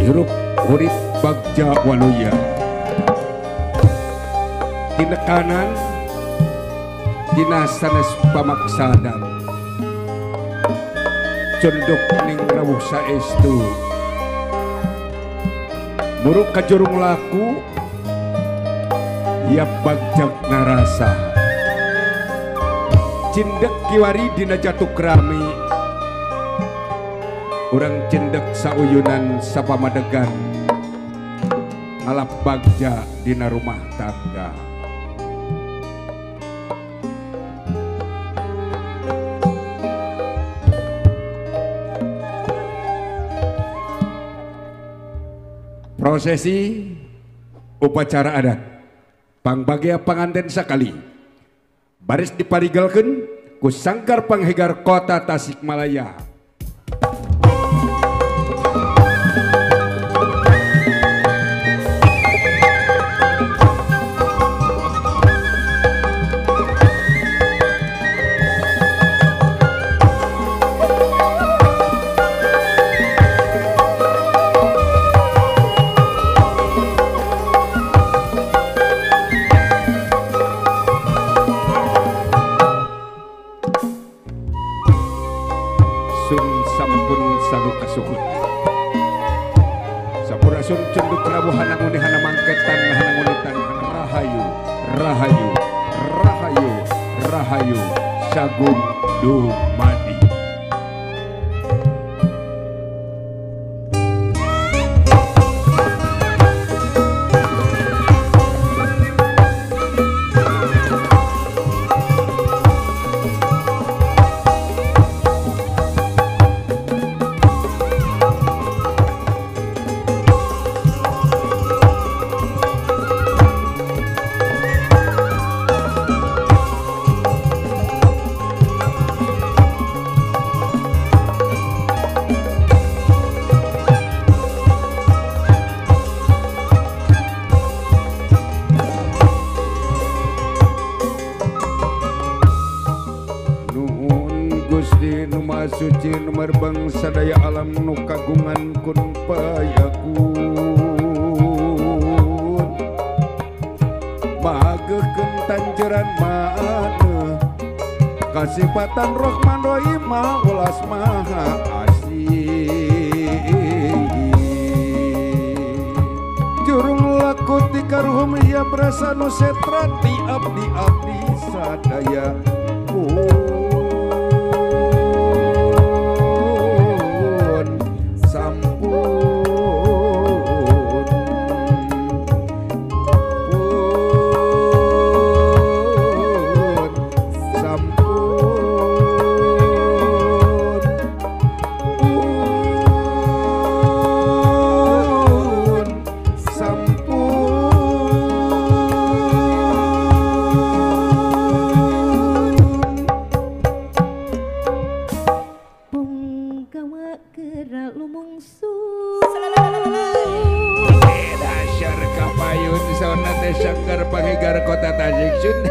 Hirup urip Bagja Waluya. Tinekanan dina sanes pamaksadan. Cunduk ning rawuh saestu. Muruk kajurung laku ya bagjag ngarasa. Cindek kiwari dina jatuh krami. Urang cindek sauyunan sapamadegan ngalap bagja dina rumah tangga. Prosesi upacara adat pangbagia panganten sakali baris diparigelkeun ku sangkar panghegar kota Tasikmalaya. Sampurasun cunduk rawuh hananguni hanamangketan hanangunitan rahayu rahayu rahayu rahayu sagung dumadi. Suci nomor bangsa daya alam nu kagungan kun payakun mageukeun tanjeran maneh kasipatan Rohman Rohim ulas maha asih jurung laku ti karuhum ya berasa nu setra ti abdi abdi sadaya Sanggar Panghegar Kota Tasik Sun.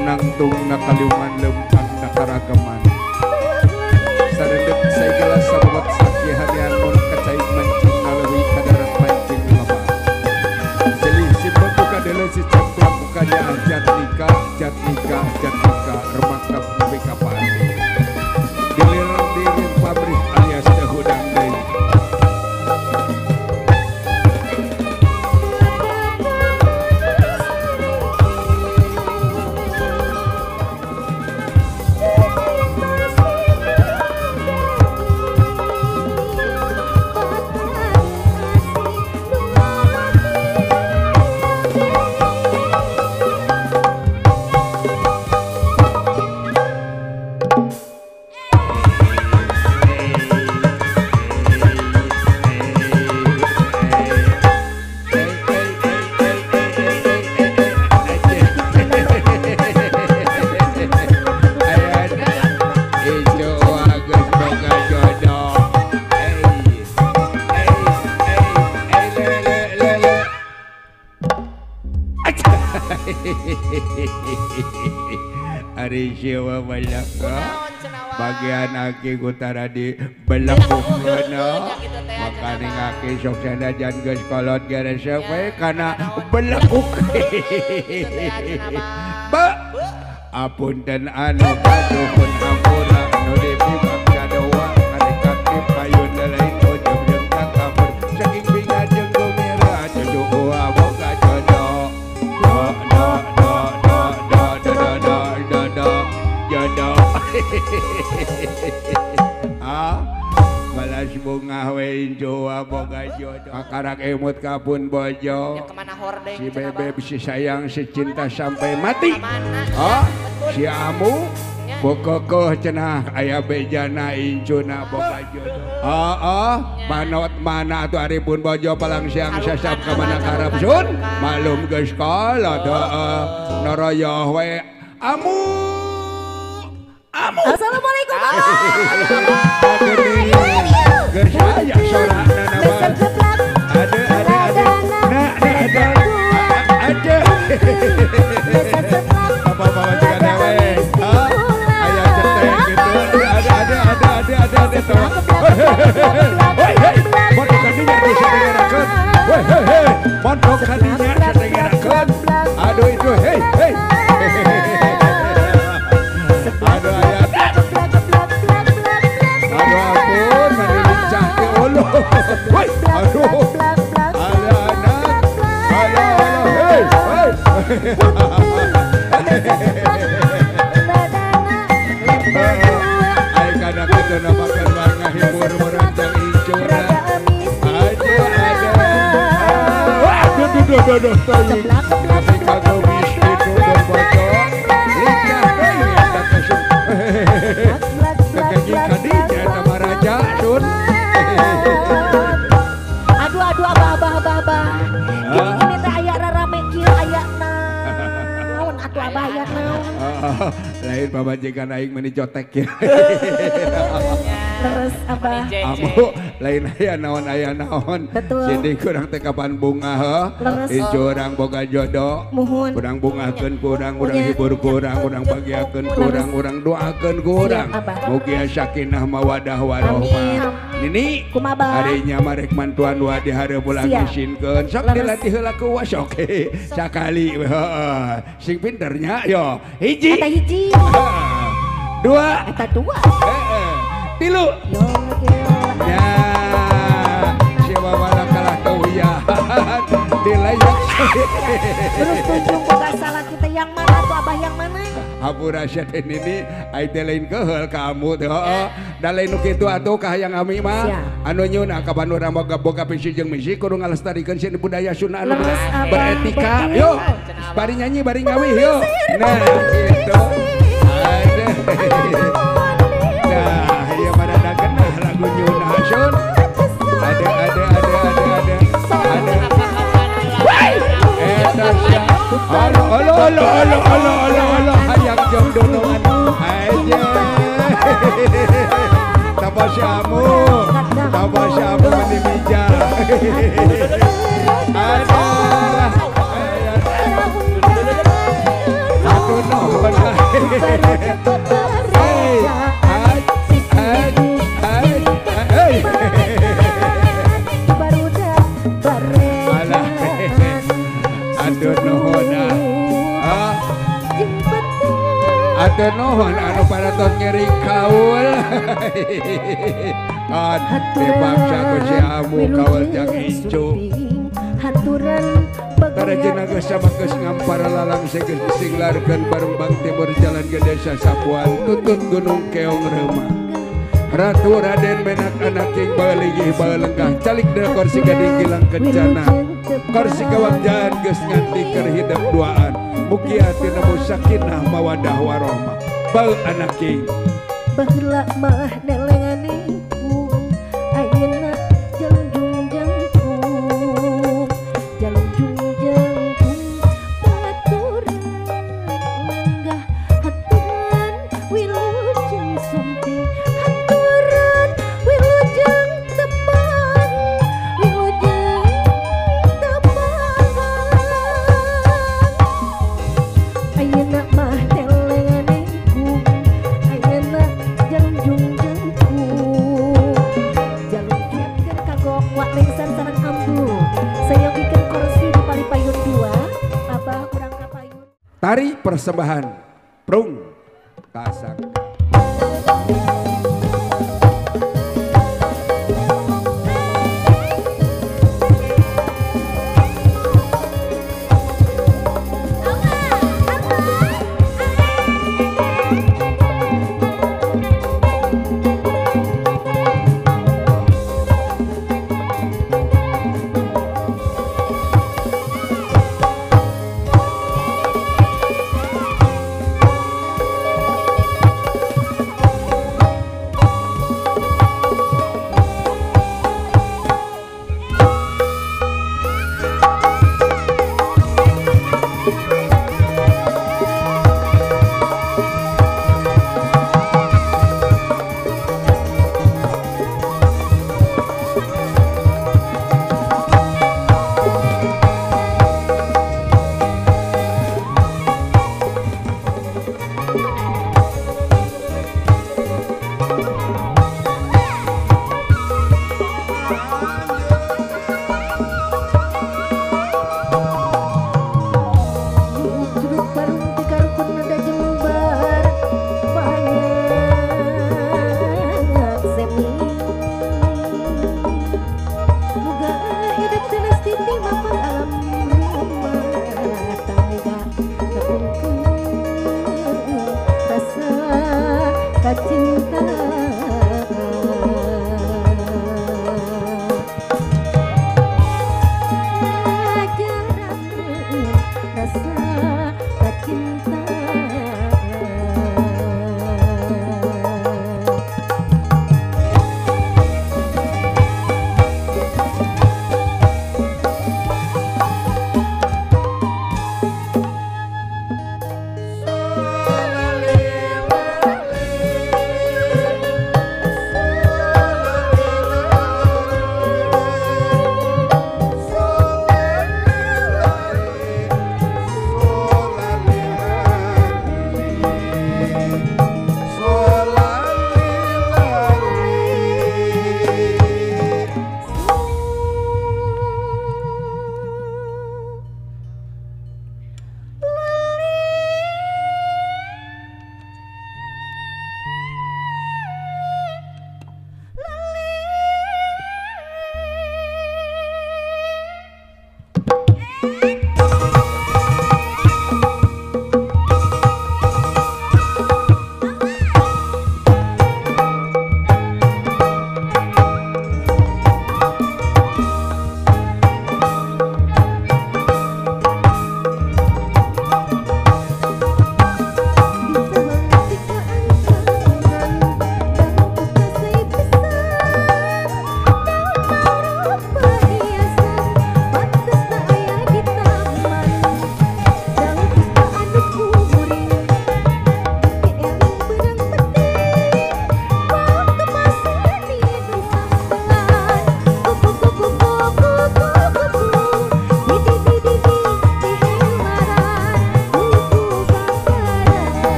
Nangtung nakaliungan lempang nakaragaman sarendep saigala sababat sakya hadian mun kacai mancing nalewi kadarat mancing lama jelih simpang buka dele si cemplang bukanya jatnika jatnika jatnika remakap nepi ka pati dilir dirupa Ari siwa banyak bagian aki kutara di belakukkeun makane aki sok sanajan geus kolot ge resep we kana belakuk. Ba apunten anu kaduhun hampura nu dipibaksa doa karek kaki payun lain ujub jeung kakapur saking binga jeung gumira cucu boga jodoh do do do do do do do do do jodoh. Ah, balas bunga we injoa boga jodoh. Kakarak emut kapun bojo. Si bebeb si sayang si cinta sampai mati. Ah, si amu bokokoh cenah aya bejana incuna boga jodoh. Ah, ah, manot mana atuh ari pun bojo palang siang sasap ka mana karep sun. Maklum geus kolot heeh. Noroyoh we amu. Amu. Assalamualaikum. Ada ada ada. Nah, ada ada. Bapak-bapak juga dewe. Ayah cetek gitu. Ada ada ada ada ada ada. Hei hei. Mondok kadinya tuh satengerakeun. Hei hei hei. Mondok kadinya satengerakeun. Aduh itu hei hei. Aduh ayah. Aduh ampun, mani lincah ke ulu. Woi, aduh. Ada anak. Halo, halo, hei, hei. Ai kana kitu namakan warna hibur merancang incuna. Aduh, aduh. Aduh, aduh, aduh, aduh. Tapi kagomis itu berbocor. Lincah deui eta teh. Kekegi kadinya sama raja sun. Aduh aduh abah abah abah abah. Gini gini teh aya rarame kieu aya naon atuh abah aya naon. Lain pamajikan aing meuni jotek ya. Terus abah. Amu lain aya naon aya naon. Jadi kurang teh kapan bunga heuh. Incu urang boga jodoh. Urang bungahkeun kurang, urang hibur kurang, urang bagiakeun kurang, urang doakeun kurang. Mugia sakinah mawadah warohmah. Nini, harinya marek mantuan wa dihareup ulah ngisinkeun. Sok dilatih heula ku wa sok. Sakali heeh. Sing pinternya yo. Hiji. Eta hiji. Dua. Eta dua. Heeh. Tilu. Ya. Siapa malah kalah tauhian. Dilayak. Terus tunjung boga salah kita yang mana tuh abah yang mana? Hampura sia teh nini ai teh lain keheul ka amu teh heeh. Da lain nu kitu atuh ka hayang ami mah. Anu nyuna kapan urang boga boga visi jeung misi kudu ngalestarikeun seni budaya Sunda anu beretika. Yo. Bari nyanyi bari ngawih yo. Nah gitu. Aduh. Nah, ieu mah da genah lagu nyuna sun. Ada ada ada ada ada. Ada. Eta sia. Alo alo alo alo alo alo alo hayang jeung dunungan aja. Tapa siamu, tapa siamu meni mija. Ada. Aduh nuhun. Hey, ay, ay, ay, ay. Alah. Aduh nuhun ah. Aduh nuhun anu paratos ngiring kaul. Kan dipaksa ku si amu kaul jang incu. Tarajena geus sama geus ngampar lalang geus disinglarkeun Barumbang Timur jalan ke desa Sapuan tutut Gunung Keong Reuma. Ratu Raden Menak anak king baligih balenggah calik dina kursi gading gilang kencana. Kursi kawakjaan geus nganti keur hidep duaan. Mugia tinemu sakinah mawadah warohmah. Bau anak king. Baheula mah nelenganiku ayeuna jalunjung jangkung jalunjung jangkung baturan lenggah haturan wilujeng sumping haturan wilujeng tepang wilujeng tepang ayeuna mah nelenganiku Tari persembahan Prung Kasangga.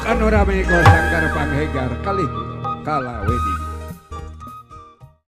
Anu rame go Sanggar Panghegar kalih kala wedi.